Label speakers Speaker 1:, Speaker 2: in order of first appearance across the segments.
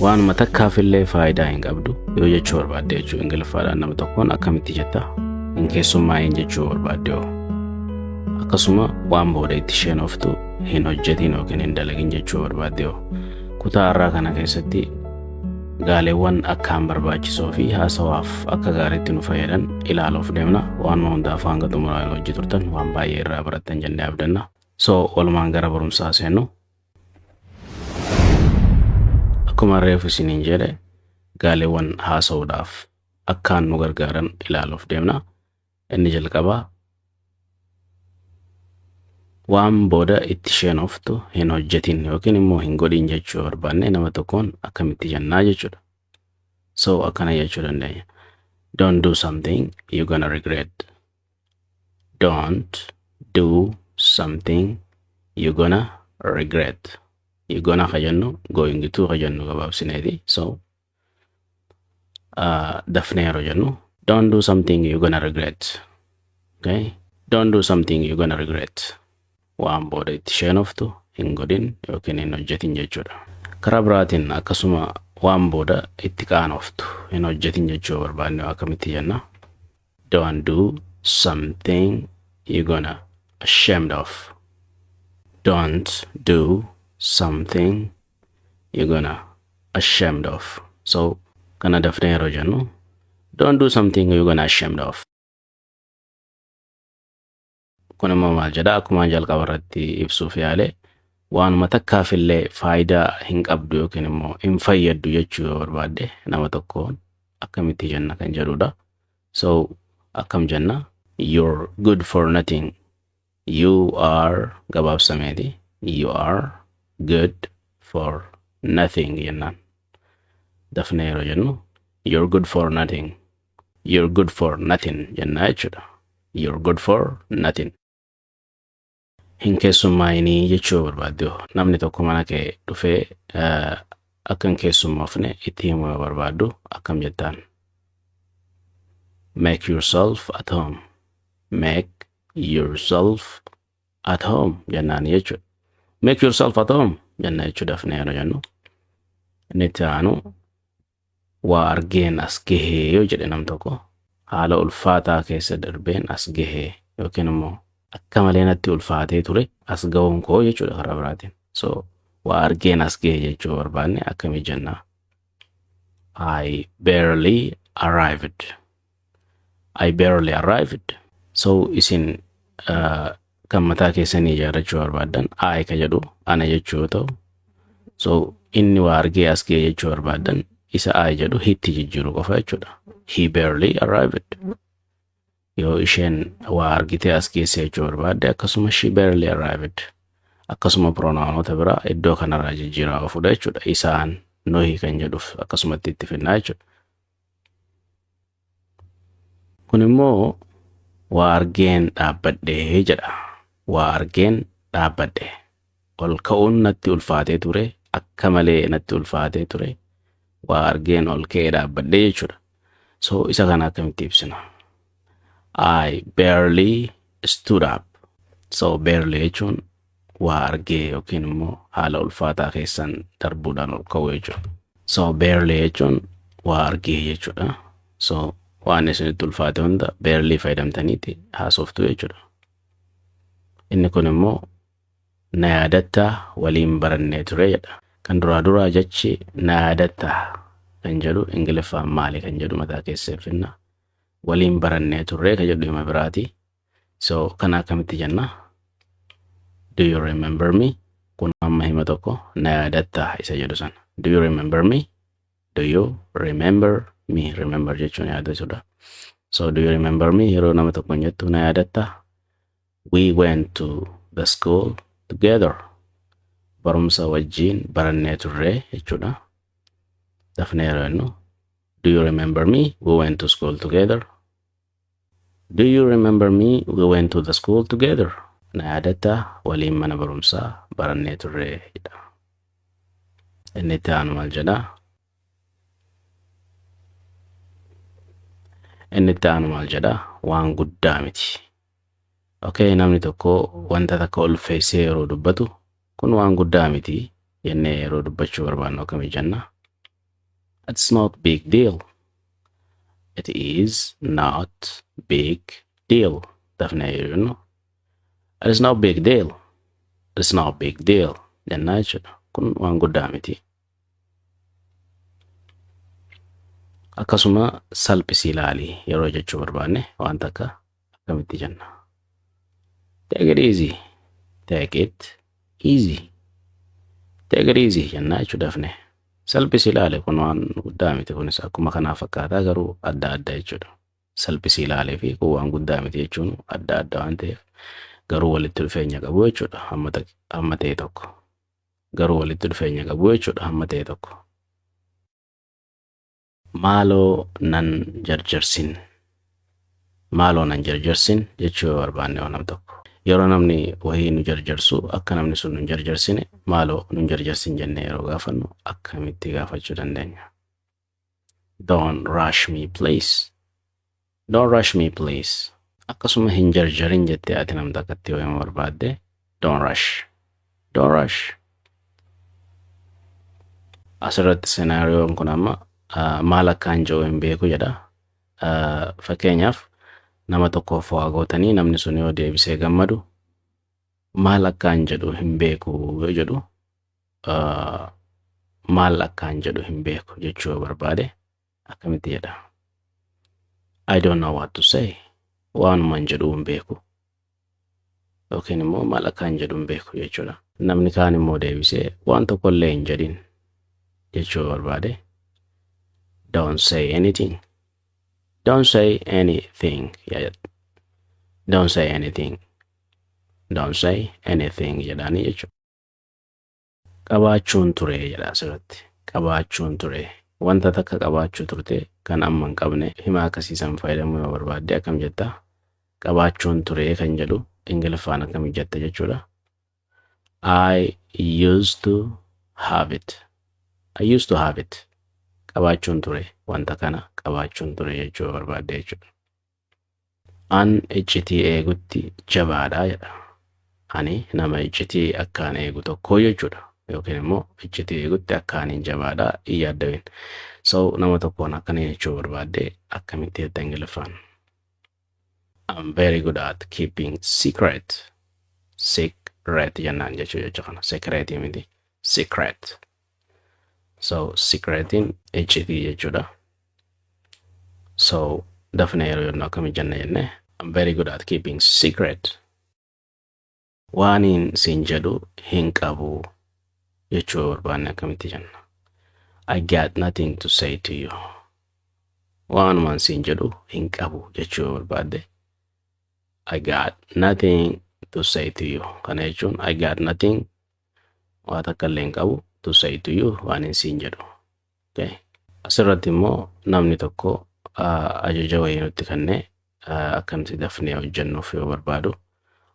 Speaker 1: Waanuma takkaafillee faayidaa hin qabdu yoo jechuu barbaadde jechuu Ingiliffaadhaan nama tokkoon akkamitti jetta? Hin keessummaa'in jechuu barbaadde hoo? Akkasuma waan booda itti isheen hin hojjetin yookiin hin dalagin jechuu barbaadde hoo? Kutaa har'aa kana keessatti gaaleewwan akkaan barbaachisoo fi haasawaaf akka gaariitti nu fayyadan ilaaluuf deemna. Waanuma hundaaf hanga xumuraa hojii turtan waan baay'ee irraa barattan jennee abdanna. So walumaan gara barumsaa seennu. Akkuma reefu isiniin jedhe, gaaleewwan haasa'uudhaaf akkaan nu gargaaran ilaaluuf deemna. Inni jalqabaa waan booda itti isheen hin hojjetin yookiin immoo hin godhin jechuu barbaanne nama tokkoon akkamitti jennaa jechuudha. So akkana jechuu dandeenya. Don't do something you're gonna regret. Don't do something you're gonna regret. You gonna ka jennu going to ka jennu gabaabsineeti. So dafnee yeroo jennu, don't do something you're gonna regret. Okay? Don't do something you're gonna regret. Waan booda itti isheenoftu hin godhin yookiin hin hojjetin jechuudha. Karaa biraatiin akkasuma waan booda itti qaanoftu hin hojjetin jechuu barbaanne akkamitti jenna? Don't do something you're gonna ashamed of. Don't do something you're gonna ashamed of. So kana dafnee yeroo jennu, don't do something you're gonna ashamed of. Kun immoo maal jedha? Akkuma jalqaba irratti ibsuuf yaale, waanuma takkaafillee faayidaa hin qabdu yookiin immoo hin fayyaddu jechuu yoo barbaadde nama tokkoon akkamitti jenna kan jedhudha. So akkam jenna? You're good for nothing. You are gabaabsameeti. You are good for nothing jennaan. Dafnee yeroo jennu, you're good for nothing. You're good for nothing jennaa jechuudha. You're good for nothing. Hin keessummaa'inii jechuu yoo barbaadde, namni tokko mana kee dhufee akka hin keessummoofne itti himuu yoo barbaaddu akkam jettaan? Make yourself at home. Make yourself at home jennaan jechuudha. Make yourself at home jenna jechuudha dafnee yeroo jennu. Inni itti aanu, waa argeen as gahee yoo jedhe nam tokko, haala ulfaataa keessa darbeen as gahee yookiin immoo akka malee natti ulfaatee ture as ga'uun koo jechuudha karaa biraatiin. So waa argeen as gahe jechuu barbaanne akkamii jennaa? I barely arrived. I barely arrived. So isin kan mataa keessanii ijaarrachuu barbaaddan, I ka jedhu ana jechuu yoo ta'u, so inni waa argee as gahe jechuu barbaaddan, isa I jedhu he tti jijjiiruu qofa jechuudha. He barely arrived. Yoo isheen waa argitee as geesse jechuu barbaadde, akkasuma she barely arrived. Akkasuma pronounota biraa iddoo kanarraa jijjiiraa ofuudha jechuudha. Isaan, nuhi kan jedhuuf akkasumatti itti finnaa jechuudha. Kun immoo waa argeen dhaabbadhee jedha. Waa argeen dhaabbadhe. Ol ka'uun natti ulfaatee ture. Akka malee natti ulfaatee ture. Waa argeen ol ka'ee dhaabbadhee jechuudha. So isa kana akkamitti ibsina? I barely stood up. So barely jechuun waa argee yookiin immoo haala ulfaataa keessan darbuudhaan ol ka'uu jechuudha. So barely jechuun waa argee jechuudha. So waan isinitti ulfaate hunda barely fayyadamtaniiti haasoftu jechuudha. Inni kun immoo na yaadattaa, waliin barannee ture jedha. Kan duraa duraa jechi na yaadattaa kan jedhu Ingiliffaan maali kan jedhu mataa keessa finna. Waliin barannee turre kan jedhu hima biraati. So kana akkamitti jenna? Do you remember me? Kun amma hima tokko, na yaadattaa isa jedhu sana. Do you remember me? Do you remember me? Remember jechuun yaadachuudha. So do you remember me yeroo nama tokkoon jettu, na yaadattaa? We went to the school together. Barumsa wajjin barannee turre jechuudha. Dafnee yeroo jennu, do you remember me? We went to school together. Do you remember me? We went to the school together. Na yaadattaa, waliin mana barumsaa barannee turre jedha. Inni itti aanu maal jedhaa? Inni itti aanu maal jedhaa? Waan guddaa miti. Okay, namni tokko wanta takka ulfeessee yeroo dubbatu, kun waan guddaa miti jennee yeroo dubbachuu barbaannu akkamii jenna? It's not big deal. It is not big deal. Dafnee yeroo jennu, "It is not big deal. It's not big deal" jennaa jechuudha. Kun waan guddaa miti. Akkasuma salphisii ilaalii yeroo jechuu barbaanne waan takka akkamitti jenna? Take it easy. Take it easy. Take it easy jennaa jechuu dafne. Salphisii ilaali, kun waan guddaa miti. Kunis akkuma kanaa fakkaataa, garuu adda adda jechuudha. Salphisii ilaalee fi kun waan guddaa miti jechuun adda adda waan ta'eef, garuu walitti dhufeenya qabu jechuudha hamma ta'e tokko. Garuu walitti dhufeenya qabu jechuudha hamma ta'e tokko. Maaloo nan jarjarsin. Maaloo nan jarjarsin jechuu yoo barbaanne waan nam tokko. Yeroo namni wayii nu jarjarsu, akka namni sun nu jarjarsine, maaloo nu jarjarsin jennee yeroo gaafannu akkamitti gaafachuu dandeenya? Don't rush me, please. Don't rush me, please. Akkasuma hin jarjarin jettee ati nam takkatti yoo himuu barbaadde, don't rush. Don't rush. Asirratti scenarioon kun amma maal akkaan jiru hin beeku jedha. Fakkeenyaaf nama tokkoof waa gootanii namni sun yoo deebisee gammadu, maal akkaan jedhu hin beeku yoo jedhu, maal akkaan jedhu hin beeku jechuu yoo barbaade akkamitti jedha? I don't know what to say. Waanuman jedhu hin beeku. Yookiin immoo maal akkaan jedhu hin beeku jechuudha. Namni kaan immoo deebisee waan tokkollee hin jedhin jechuu yoo barbaade, don't say anything. Don't say anything. Yeah. Don't say anything. Don't say anything jedhaanii jechuudha. Qabaachuun ture jedha asirratti. Qabaachuun ture. Wanta takka qabaachuu turte kan amma hin qabne hima akkasiisan fayyadamuu yoo barbaadde akkam jetta? Qabaachuun ture kan jedhu Ingiliffaan akkam jetta jechuudha. I used to have it. I used to have it. Qabaachuun ture, wanta kana qabaachuun ture jechuu yoo barbaadde jechuudha. An iccitii eegutti jabaadha jedha. Ani nama iccitii akkaan eegu tokko jechuudha. Yookiin immoo iccitii eegutti akkaan hin jabaadha, hin yaaddawin. So nama tokkoon akkana jechuu barbaadde akkamitti jetta Ingiliffaan? I'm very good at keeping secret. Secret jennaan jechuu jecha kana. Secret miti. Secret. So secretiin iccitii jechuudha. So dafne yeroo jennu akkami jenna jenne? I'm very good at keeping secret. Waaniin siin jedhu hin qabu jechuu yoo barbaanne akkamitti jenna? I got nothing to say to you. Waanumaan siin jedhu hin qabu jechuu yoo barbaadde, I got nothing to say to you. Kana jechuun I got nothing, waa takka illee hin qabu, to say to you, waan hin siin jedhu. Okay. Asirratti immoo namni tokko ajaja wayii nutti kennee akka nuti dafnee hojjennuuf yoo barbaadu,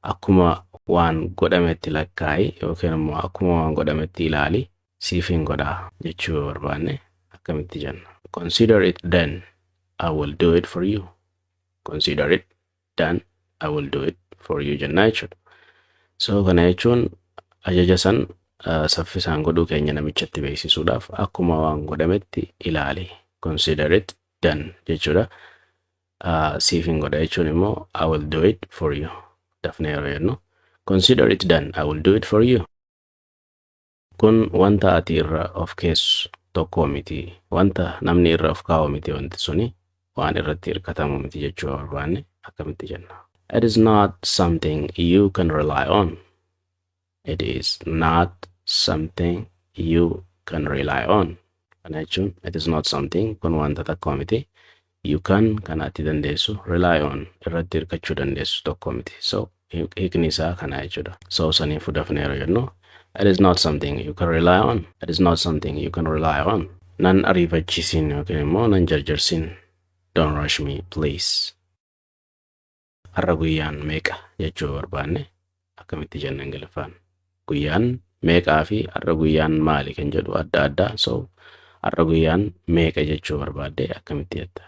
Speaker 1: akkuma waan godhametti lakkaa'i yookiin immoo akkuma waan godhametti ilaali, siif hin godhaa jechuu yoo barbaanne akkamitti jenna? Consider it done. I will do it for you. Consider it done. I will do it for you jennaa jechuudha. So kana jechuun ajaja san saffisaan godhuu keenya namichatti beeksisuudhaaf akkuma waan godhametti ilaali. Consider it done jechuudha. Siif hin godha jechuun immoo I will do it for you. Dafnee yeroo jennu, consider it done. I will do it for you. Kun wanta ati irra of keessu tokko miti. Wanta namni irra of kaa'u miti, wanti suni waan irratti hirkatamu miti jechuu yoo barbaanne akkamitti jenna? It is not something you can rely on. It is not something you can rely on. Kana jechuun it is not something, kun wanta tokko miti. You can, kan ati dandeessu, rely on, irratti hirkachuu dandeessu tokko miti. So hiikni isaa kana jechuudha. So saniifuu dafnee yeroo jennu, it is not something you can rely on. It is not something you can rely on. Nan ariifachiisin yookiin immoo nan jarjarsin. Don't rush me, please. Har'a guyyaan meeqa jechuu barbaanne akkamitti jenna Ingiliffaan? Guyyaan meeqaa fi har'a guyyaan maali kan jedhu adda addaa. So har'a guyyaan meeqa jechuu barbaadde akkamitti jetta?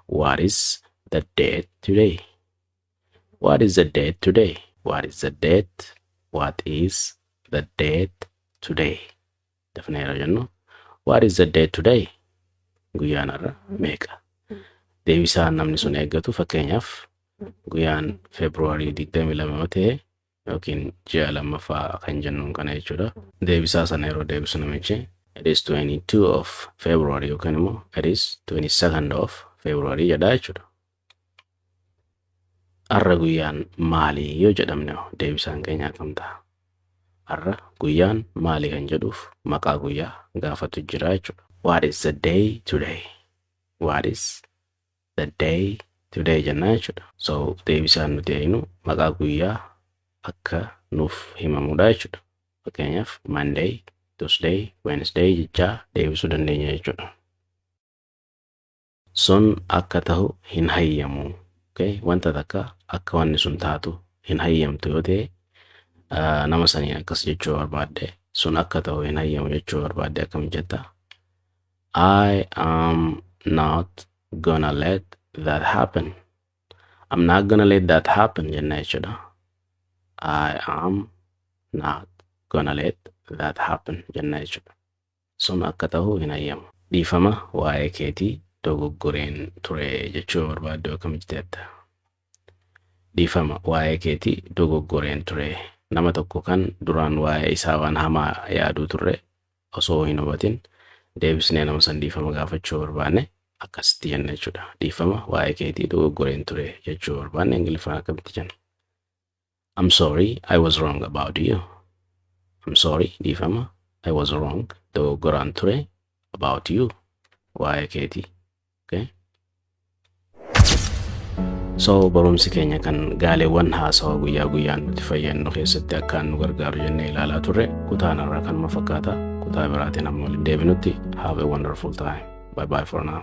Speaker 1: What is the date today? What is the date today? What is the date? What is the date today? Dafnee yeroo jennu, what is the date today? Guyyaan har'a meeqa? Deebisaan namni sun eeggatu, fakkeenyaaf guyyaan Feebruaarii 22 yoo ta'e yookiin ji'a lammaffaa kan jennuun kana jechuudha. Deebisaa sana yeroo deebisu namichi "It is 22 of February" yookaan immoo "It is 22nd of February" jedha jechuudha. Har'a guyyaan maalii yoo jedhamne deebisaan keenya akkam ta'a? Har'a guyyaan maali kan jedhuuf maqaa guyyaa gaafatu jira jechuudha. What is the day today? What is the day today jennaa jechuudha. So deebisaan nuti eegnu maqaa guyyaa akka nuuf himamudha jechuudha. Fakkeenyaaf Monday, Tuesday, Wednesday jechaa deebisuu dandeenya jechuudha. Sun akka ta'u hin hayyamu. Okay? Wanta takka akka wanni sun taatu hin hayyamtu yoo ta'e, nama saniin akkas jechuu barbaadde, sun akka ta'u hin hayyamu jechuu barbaadde akkam jetta? I am not gonna let that happen. I'm not gonna let that happen jenna jechuudha. I am not gonna let that happen jenna jechuudha. Sun akka ta'u hin hayyamu. Dhiifama, waa'ee keetii dogoggoreen ture jechuu barbaadde akkam jettetta? Dhiifama, waa'ee keetii dogoggoreen ture. Nama tokko kan duraan waa'ee isaa waan hamaa yaaduu turre osoo hin hubatin deebisnee nama san dhiifama gaafachuu barbaanne akkasitti jenna jechuudha. Dhiifama, waa'ee keetii dogoggoreen ture jechuu barbaanne Ingiliffaan akkamitti jenna? I'm sorry, I was wrong about you. I'm sorry, dhiifama, I was wrong, dogoggoraan ture, about you, waa'ee keetii. Okay? So barumsi keenya kan gaaleewwan haasawa guyyaa guyyaan nuti fayyadnu keessatti akkaan nu gargaaru jennee ilaalaa turre kutaan irraa kanuma fakkaata. Kutaa biraatiin amma waliin deebinutti, have a wonderful time. Bye bye for now.